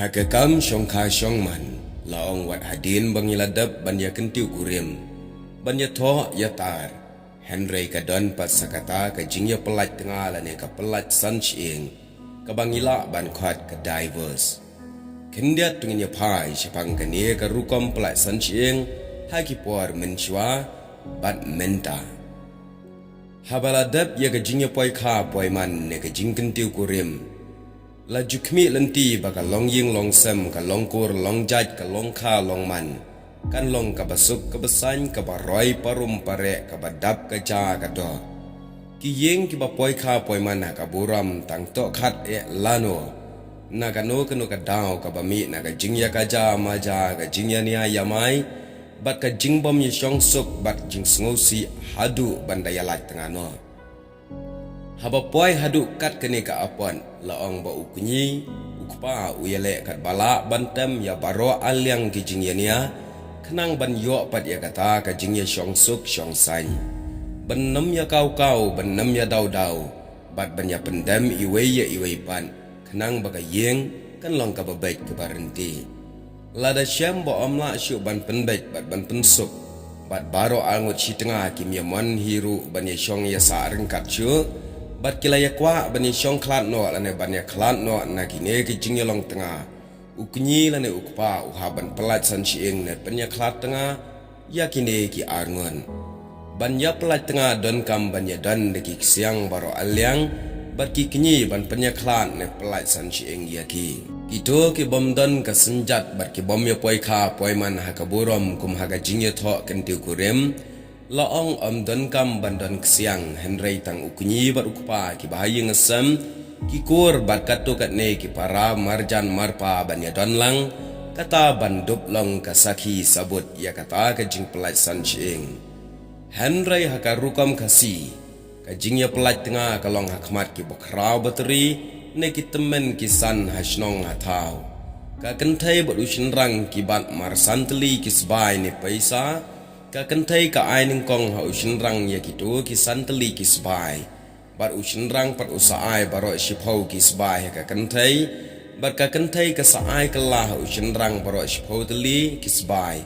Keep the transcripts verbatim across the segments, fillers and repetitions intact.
Ha ka kam shongkha shongman, la ong wat hadien ba ngi la dep ban ïa kyntiew kurim, ban ïa thoh ïa tar, hynrei ka don pat sa kata ka jingïapyllait tnga lane ka pyllait san shyieng, kaba ngi lah ban khot ka divorce. Khyndiat to ngin ïa phai shaphang kane ka rukom pyllait san shyieng ha ki por mynshuwa bad mynta. Haba la dep ïa ka jingïapoikha poiman ne ka jingkyntiew kurim, la ju khmih lynti ba ka longïing longsem, ka longkur longjait, ka longkha longman kan long kaba suk kaba saiñ, kaba roi parum pareh, kaba dap ka ja ka doh. Ki ïing kiba poikha poiman ha ka burom tang tohkhat eh lano, na kano kano ka daw, kaba mih na ka jingïakajia majia, ka jingïania ïamai, bad ka jingbym ïashong suk bad jingsngewsih haduh ban da ïalait tnga noh. Haba poi haduh kat kane ka apot, la ong ba u kñi, u kpa u ïaleh katba lah ban tem ïa baroh arliang ki jingïania, khnang ban ïoh pat ïa kata ka jingïashong suk shong saiñ. Ban nym ïa kaw kaw, ban nym ïa daw daw, bad ban ïa pyndem iwei ïa iwei pat, khnang ba ka ïing kan long kaba beit kaba ryntih. Lada shem ba ym lah shuh ban pynbeit bad ban pynsuk, bad baroh arngut shi tnga kim ïa mon hi ruh ban ïa shong ïa sah ryngkat shuh, bad ki la ïa kwah ban ïa shong khlad noh lane ban ïa khlad noh na kine ki jingïalong tnga, u kñi lane u kpa u hap ban pyllait san shyieng ne pynïakhlad tnga ïa kine ki arngut. Ban ïa pyllait tnga donkam ban ïa don da ki ksiang baroh arliang, bad ki kñi ban pynïakhlad ne pyllait san shyieng ïa ki. Kito ki bym don ka synjat bad ki bym ïa poikha poiman ha ka burom kum ha ka jingïathoh kyntiew kurim, la ong ym donkam ban don ksiang, hynrei tang u kñi bad u kpa kiba ha ïing ha sem, ki kur bad katto katne ki para marjan marpa ban ïa don lang, kata ban dup long ka sakhi sabut ïa kata ka jingpyllait san shyieng. Hynrei ha ka rukom Khasi, ka jingïapyllait tnga ka long ha khmat ki bakhraw batri, ne ki tymmen ki san ha shnong ha thaw. Ka kynthei bad u shynrang ki bat mar san tylli ki sbai ne paisa, ka kynthei ka ai nyngkong ha u shynrang ïa kito ki san tylli ki sbai. Bad u shynrang pat u sa ai baroh shiphew ki sbai ha ka kynthei. Bad ka kynthei ka sa ai kylla ha u shynrang baroh shiphew tylli ki sbai.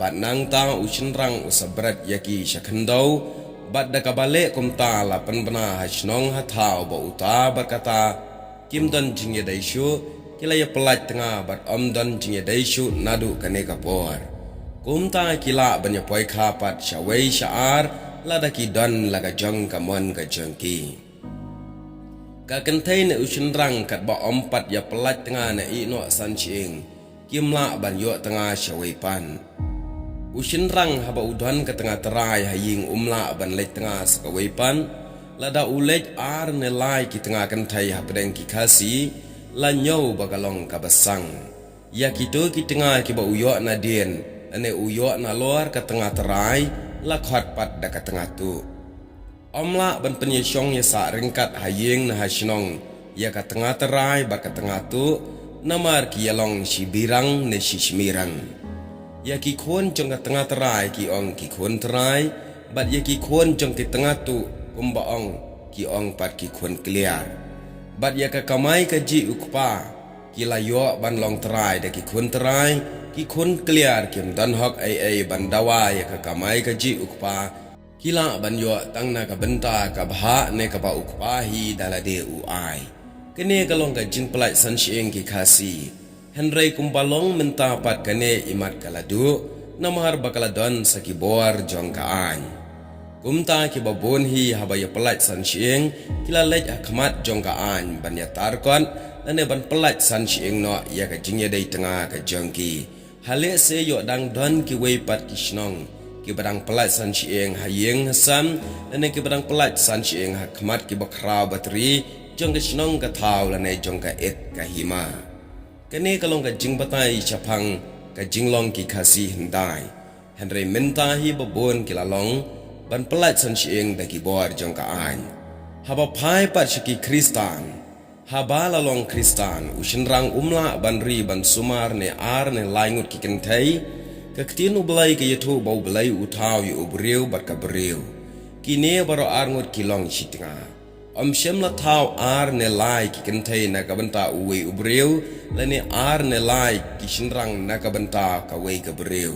Bad nangta u shynrang u sa bret ïa ki sha khyndew. Bad da kaba leh kumta la pynbna ha shnong ha thaw ba uta bad kata kim don jingïadei shuh, ki la ïapyllait tnga bad ym don jingïadei shuh naduh kane ka por. Kumta ki lah ban ïapoikha pat shawei sha ar, lada ki don la ka jong ka mon ka jong ki. Ka kynthei ne u shynrang katba ym pat ïapyllait tnga ne ïeh noh san shyieng, kim lah ban ïoh tnga shawei pat. U shynrang haba u don ka tnga trai ha ïing um lah ban leit tnga sa kawei pat. Lada u leit ar ne lai ki tnga kynthei hapdeng ki Khasi, la ñiew ba ka long kaba sang. Ïa kito ki tnga kiba u ïoh nadien, lane u ïoh nalor ka tnga trai, la khot pat da ka tnga tuh. Ym lah ban pynïashong ïasah ryngkat ha ïing ne ha shnong ïa ka tnga trai bad ka tnga tuh, namar ki ïalong shi birang ne shi shmirang. Ïa ki khun jong ka tnga trai ki ong ki khun trai, bad ïa ki khun jong ki tnga tuh kumba ong ki ong pat ki khun kliar. Bad ïa ka kamai kajih u kpa, ki la ïoh ban long trai da ki khun trai, ki khun kliar kim don hok ei ei ban dawa ïa ka kamai kajih u kpa, ki lah ban ïoh tang na ka bynta ka bhah ne kaba u kpa hi da lade u ai. Kane ka long ka jingpyllait san shyieng ki Khasi. Hynrei kumba long mynta pat kane imat ka la duh, namar ba ka la don sa ki bor jong ka aiñ. Kumta kiba bun hi haba ïapyllait san shyieng, ki la leit ha khmat jong ka aiñ ban ïatar kot, lane ban pyllait san shyieng noh ïa ka jingïadei tnga ka jong ki. Ha lehse ïoh dang don kiwei pat ki shnong kiba dang pyllait san shyieng ha ïing ha sem, lane kiba dang pyllait san shyieng ha khmat kiba khraw batri jong ka shnong ka thaw lane jong ka it ka hima. Kane ka long ka jingbatai shaphang ka jinglong ki Khasi hyndai. Hynrei mynta hi ba bun ki la long ban pyllait san shyieng da ki bor jong ka aiñ. Haba phai pat sha ki Khristan, haba la long Khristan, u shynrang um lah ban ri ban sumar ne ar ne lai ngut ki kynthei. Ka ktien U Blei ka ïathuh ba U Blei u thaw ïa u briew bad ka briew. Kine baroh ar ngut ki long shi tnga. Ym shym la thaw ar ne lai ki kynthei na ka bynta uwei u briew, lane ar ne lai ki shynrang na ka bynta kawei ka briew.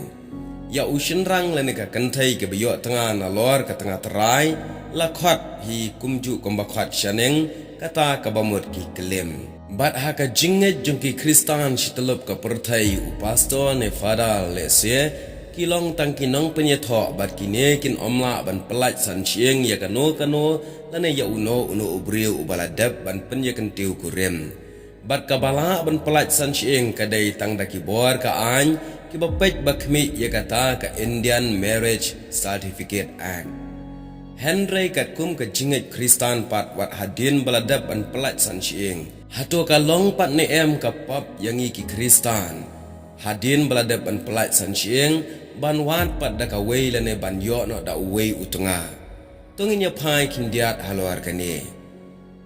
Ïa u shynrang lane ka kynthei kaba ïoh tnga nalor ka tnga trai, la khot hi kumjuh kumba khot shaneng, kata kaba mut ki klim. Bad ha ka jingngeit jong ki Khristan shityllup ka pyrthei, u pastor ne father lehse ki long tang ki nongpynïathoh, bad kine kin ym lah ban pyllait san shyieng ïa kano kano lane ïa uno uno u briew uba la dep ban pynïakynthiew kurim. Bad kaba lah ban pyllait san shyieng ka dei tang da ki bor ka aiñ kiba peit ba khmih ïa kata ka Indian Marriage Certificate Act. Hynrei katkum ka jingngeit Khristan pat, wat hadien ba la dep ban pyllait san shyieng, hato ka long pat ne em ka pap ïa ngi ki Khristan, hadien ba la dep ban pyllait san shyieng, ban wad pat da kawei lane ban ïoh noh da uwei u tnga? To ngin ïa phai khyndiat halor kane.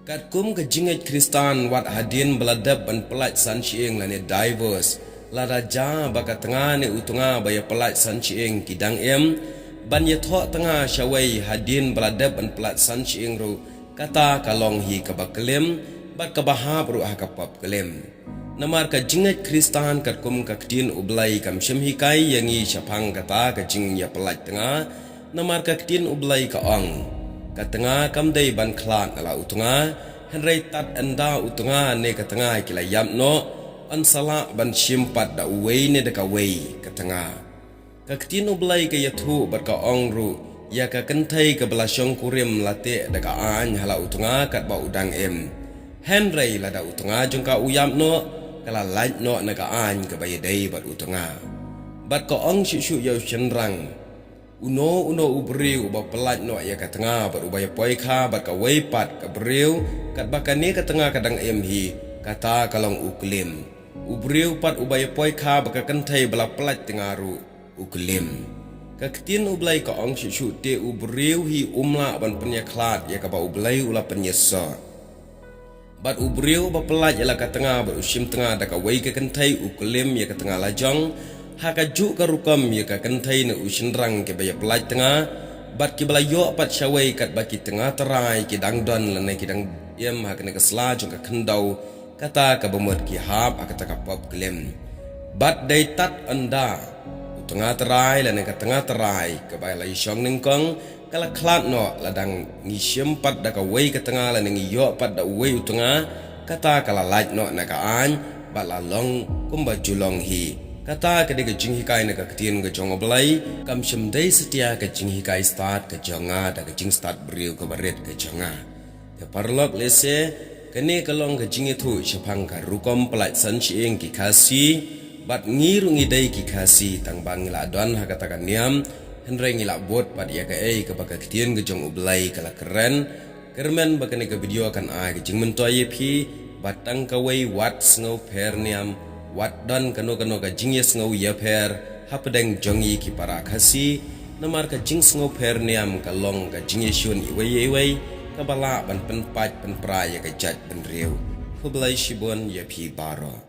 Katkum ka jingngeit Khristan, wat hadien ba la dep ban pyllait san shyieng lane divorce, lada jia ba ka tnga ne u tnga ba ïa pyllait san shyieng ki dang im, ban ïathoh tnga shawei hadien ba la dep ban pyllait san shyieng ruh, kata ka long hi kaba klim, bad kaba hap ruh ha ka pap klim. Namar ka jingngeit Khristan katkum ka ktien U Blei kam shym hikai ïa ngi shaphang kata ka jingïapyllait tnga. Namar ka ktien U Blei ka ong, ka tnga kam dei ban khlad na la u tnga, hynrei tad ynda u tnga ne ka tnga ki la ïap noh, yn sa lah ban shim pat da uwei ne da kawei ka tnga. Ka ktien U Blei ka ïathuh bad ka ong ruh ïa ka kynthei kaba la shong kurim la teh da ka aiñ ha la u tnga katba u dang im. Hynrei lada u tnga jong ka u ïap noh, ka la lait noh na ka aiñ kaba ïadei bad u tnga. Bad ka ong shuh shuh ïa u shynrang, uno uno u briew uba pyllait noh ïa ka tnga bad uba ïapoikha bad kawei pat ka briew, katba kane ka tnga ka dang im hi, kata ka long u klim. U briew pat uba ïapoikha bad ka kynthei ba la pyllait tnga ruh, u klim. Ka ktien U Blei ka ong shuh shuh, te u briew hi um lah ban pynïakhlad ïa kaba U Blei u la pynïasoh. Bad u briew ba pyllait ïa la ka tnga bad u shim tnga da kawei ka kynthei, u klim ïa ka tnga lajong. Ha kajuh ka rukom ïa ka kynthei ne u shynrang kiba ïapyllait tnga, bad kiba la ïoh pat shawei katba ki tnga trai ki dang don lane ki dang im ha kane ka sla jong ka khyndew, kata kaba mut ki hap ha kata ka pap klim. Bad dei tad ynda u tnga trai lane ka tnga trai kaba la ïashong nyngkong ka la khlad noh, lada ngi shim pat da kawei ka tnga lane ngi ïoh pat da uwei u tnga, kata ka la lait noh na ka aiñ bad la long kumba ju long hi. Kata ka dei ka jinghikai na ka ktien ka jong U Blei, kam shym dei satia ka jinghikai stad ka jong nga da ka jingstad briew kaba rit ka jong nga. Te paralok, lehse kane ka long ka jingïathuh shaphang ka rukom pyllait san shyieng ki Khasi. Bad ngi ruh ngi dei ki Khasi, tang ba ngi la don ha kata ka niam, hynrei ngi la bud pat ïa kaei kaba ka ktien ka jong U Blei ka la kren. Kyrmen ba kane ka video kan ai ka jingmyntoi ïa phi, ba tang kawei, wat sngew pher niam, wat don kano kano ka jingïasngew ïapher hapdeng jong ngi ki para Khasi. Namar ka jingsngew pher niam ka long ka jingïashun iwei ïa iwei, kaba lah ban pynpait pynpra ïa ka jaitbynriew. Khublei shibun ïa phi baroh.